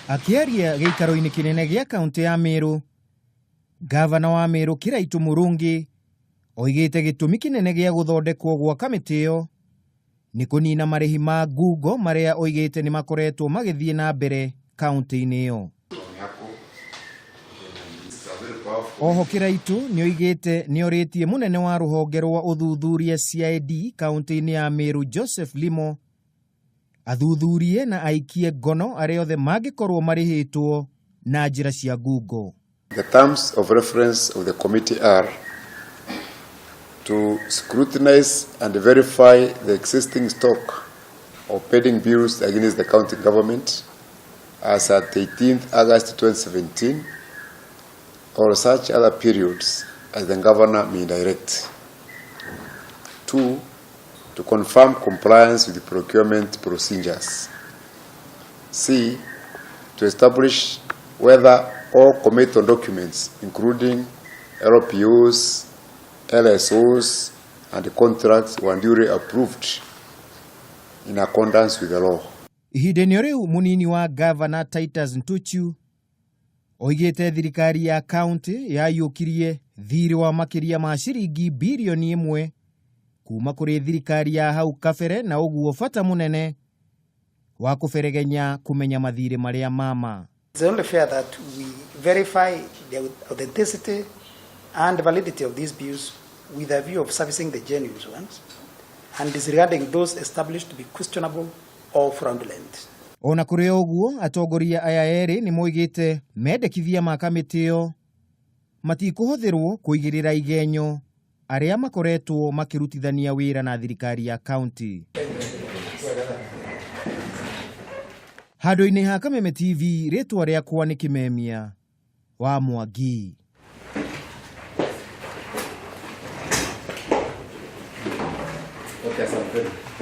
Akĩaria gĩikaro-inĩ kĩnene gĩa kaũntĩ ya Meru, ngavana wa Meru Kiraitu Murungi oigĩte gĩtũmi kĩnene gĩa gũthondekwo gwa kamĩtĩ ĩyo nĩ kũnina marĩhi ma ngungo marĩa oigĩte nĩ makoretwo magĩthiĩ na mbere kaũntĩ-inĩ ĩyo. Oho Kiraitu nĩ oigĩte nĩ orĩtie mũnene wa rũhonge rwa ũthuthuria CID kaũntĩ-inĩ ya Meru Joseph Limo athuthurie na aikie ngono arĩa othe mangĩkorwo marĩhĩtwo na njĩra cia ngungo. The terms of reference of the committee are to scrutinize and verify the existing stock of pending bills against the county government as at 18th August 2017 or such other periods as the governor may direct. 2, to confirm compliance with the procurement procedures. C, to establish whether all committal documents, including LPOs, LSOs, and contracts were duly approved in accordance with the law. Ihinda-inĩ rĩu mũnini wa gavana Titus Ntuchiu oigĩte thirikari ya kaunti yaiyũkirie thirĩ wa makĩria ma ciringi birioni 1 kuma kũrĩ thirikari ya hau kabere na ũguo bata mũnene wa kũberegenya kũmenya mathirĩ marĩa mama. It's only fair that we verify the authenticity and validity of these bills with a view of servicing the genuine ones and disregarding those established to be questionable or fraudulent. Ona kũrĩ ũguo atongoria aya erĩ nĩ moigĩte mendekithia ma kamĩtĩ ĩyo matikũhũthĩrwo kũigĩrĩra igenyo arĩa makoretwo makĩrutithania wĩra na thirikari ya kaunti. Handũ-inĩ ha Kameme TV rĩtwa rĩakwa nĩ Kĩmemia wa Mwangi. Okay, asante.